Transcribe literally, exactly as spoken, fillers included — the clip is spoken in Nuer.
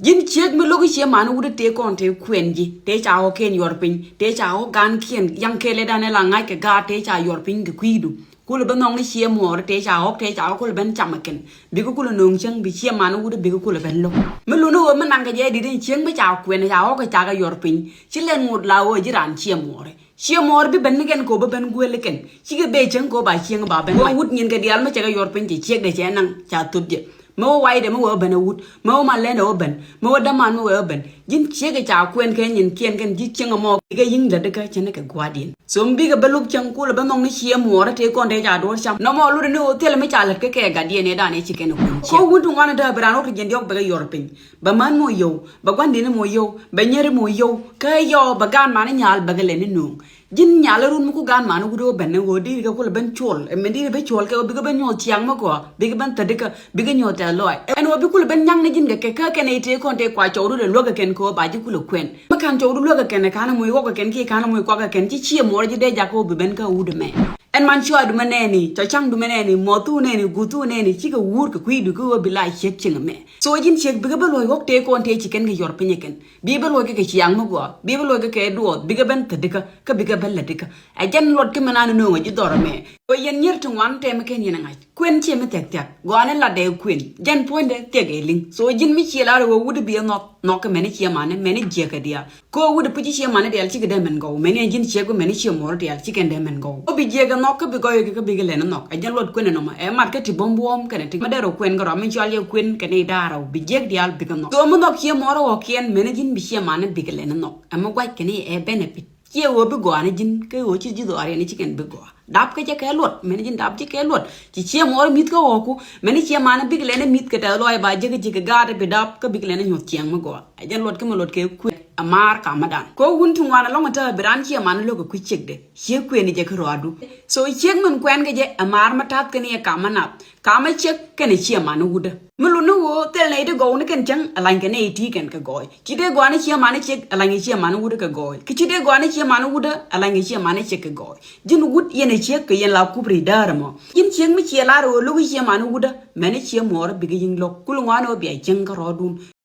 Ji̱n ciek mi lo̱k i̱ ciɛ man wut i̱ tëë kɔn tëë kuɛn ji̱, tëë ca ɣɔ̱k kɛn yuɔr piny, tëë ca ɣɔ̱k gan kiɛn yaŋ kɛɛl ɛ dan ɛ la ŋa̱c kɛ gaat, tëë ca yuɔr piny kɛ kui̱du. Kulɛ bä nhɔk ni ciɛ muɔɔr tëë ca ɣɔ̱k, tëë ca ɣɔ̱k kulɛ ben cam ɛ kɛn. Bikɛ kulɛ no̱o̱ŋ cäŋ bi ciɛ man wut i̱ bikɛ kulɛ ben lo̱k. Mi luni ɣöö mi naŋ kɛ jɛ di̱t in ciek mi ca kuɛn ca ɣɔ̱k kɛ ca kɛ yuɔr piny. Ci lɛn ŋot la ɣöö ji̱ raan ciɛ muɔɔr. Ciɛ muɔɔr bi ben ni kɛn kɛ ɣöö bä ben guel ni kɛn. Cikɛ bee cäŋ kɛ ɣöö ba cieŋ ba ben. Wä wut nyin kɛ diaal mi cɛ kɛ yuɔr piny cɛ ciek dɛ cɛ naŋ ca thot jɛ. Mä wä waydɛ mä wä ben a wut, mä wä malɛn a wä ben, mä wä daman mä wä ben. Ji̱n ciek ca kuɛn kɛ nyin kiɛn kɛn ji̱ cieŋ mɔ kɛ yi̱ŋ lät kä cɛn kɛ gua̱diɛn. So mi bikɛ bä luk cäŋ kulɛ bä nhɔk ni ciɛ muɔɔrä tëë kɔn tëë ca duɔ̱ɔ̱r cam. Nɔmɔ lut ni wä thilɛ mi ca lät kä kɛ gatdiɛn ɛ dan ɛ ci kɛn kuɛn ciek. Ko wun ti ŋuan dee bi raan wä ti jiɛn diɔk bɛ kɛ yuɔr piny. Bɛ män mɔ yio̱w, bɛ gua̱ndin mɔ yio̱w, bɛ nyɛri mɔ yio̱w. Kä yɔɔ bɛ gaan man nyal bɛ kɛ lɛ ni nuŋ. Ji̱n nyal run mi ku gaan man wut ɣöö ben ni ɣöö diri kɛ kulɛ ben cuɔl. Ɛ mɛn diri ben cuɔl kɛ ɣöö bikɛ ben nyuɔth ciaŋ mi gɔaa, bikɛ ben thädikä, bikɛ nyuɔth tɛth lɔaac. Ɛn ɣöö bi kulɛ ben nyaŋ ni ji̱n kɛ kɛ kä kɛn ɛ tëë kɔn tëë kua cɔwdu dee luäk kɛ kɛn kɛ ɣöö ba ji̱ kulɛ kuɛn. Mi ka̱n cɔwdu luäk kɛ kɛn ɛ ka̱n ɛ moc ɣɔk kɛ kɛn kiɛ ka̱n ɛ moc kuak kɛ kɛn ci ciɛ muɔɔr ji̱ dee jak kɛ ɣöö bi ben kä wut ɛmɛ. Ɛn man cua dumɛ nɛɛni, cua ca̱ŋ dumɛ nɛɛni, muɔth thuk nɛɛni, guth thuk nɛɛni, cikɛ wuur kɛ kui̱du kä ɣöö bi la ciek cieŋ ɛmɛ. So ji̱n ciek bikɛ bä luɔ̱c ɣɔk tëë kɔn tëë ci kɛn kɛ yuɔr piny ɛ kɛn. Bi bä luɔc kɛ kɛ ciaŋ mi gɔaa, bi bä luɔc kɛ kɛ duɔɔth, bikɛ ben thädikä, kä bikɛ ben lätdikä. Ɛ jɛn luɔt kä mi nan nööŋ ɛ ji̱ dhɔr ɛmɛ. Kɛ yɛn nyier ti ŋuan tɛm kɛn yɛn ɛ ŋa̱c. Kuɛn ciɛ mi thɛk thiak, gɔaa ni latdɛ kuɛn. Jɛn puɔ̱nydɛ thiak ɛ li̱ŋ. So ji̱n mi ciɛ lar ɛ wä wut bi ɛ nhɔk, nhɔk kɛ mɛn i̱ ciɛ mani, mɛn i̱ jiɛk kɛ diaal. Kɛ wut i̱ puc i̱ ciɛ mani diaal cikɛ dee mɛn gɔw. Mɛn i̱ ɛ ji̱n ciɛ kɛ mɛn i̱ ciɛ muɔɔr diaal cikɛ dee mɛn gɔw. Kɛ bi jiɛk ɛ nhɔk kä bi gɔy kɛ kä bikɛ lɛn ɛ nhɔk. Ɛ jɛn luɔt kuɛn ɛ nɔmɔ. Ɛ mat kä ti buɔ̱m buɔ̱m kɛnɛ ti. Mɛ dee rɔ kuɛn kɛ rɔ, mi cual yɛ kuɛn kɛn i̱ da̱a̱r rɔ. Bi jiɛk diaal bikɛ nhɔk. So mi nhɔk ciɛ muɔɔr ɛ ɣɔkiɛn, mɛn i̱ ji̱n bi ciɛ mani bikɛ lɛn ɛ nhɔk. Ɛ mi guac kɛn i̱ ɛ benefit. Ciɛ ɣöö bi gɔaa ni ji̱n, kä ɣöö ci ji̱ dhɔaariɛn i̱ ci kɛn bi gɔaa. Dap kä jɛ kɛ luɔt, mɛn ji̱n dap ji̱ kɛ luɔt. Ci ciɛ muɔɔr mi̱th kä ɣɔɔku, mɛn i̱ ciɛ mani bikɛ lɛn i̱ mi̱th kɛ tɛth lɔaac ba jek ji̱ kɛ gaat bi dap, kä bikɛ lɛn i̱ nyuɔ̱th ciɛŋ mi gɔaa. Ɛ jɛn luɔt kä mi luɔt kɛ kuɛn, ɛ maar kamädan. Kɛ wun ti ŋuan ɛlɔ̱ŋ ɛ tääk bi raan ciɛ mani lo̱k kɛ kui̱ ciek dee. Ciek kuɛn i̱ jɛ kä rɔadu. So ciek min kuɛn kɛ jɛ, ɛ maar mi ta̱th kɛn i̱ ɛ kamänath. Ka̱mä ciek kɛnɛ ciɛ mani wutdä. Mi luni ɣöö thil nɛy ti gɔw ni kɛn cäŋ, ɛ lany kɛ nɛy ti kɛn kɛ gɔɔy. Ci dee gɔaa ni ciɛ mani ciek, ɛ lany kɛ ciɛ mani wutdä kɛ gɔɔy. Ki ci dee gɔaa ni ciɛ mani wutdä, ɛ lany kɛ ciɛ mani ciek kɛ gɔɔy. Ji̱n wut yɛn ɛ ciek kɛ yɛn la kup ri däär ɛmɔ. Ji̱n ciek mi ciɛ lar ɣöö lo̱k i̱ ciɛ mani wutdä, mɛn i̱ ciɛ muɔɔrä bikɛ yi̱ŋ lo̱k. Kul ŋuan ɣöö bia cieŋ kä rɔɔdun.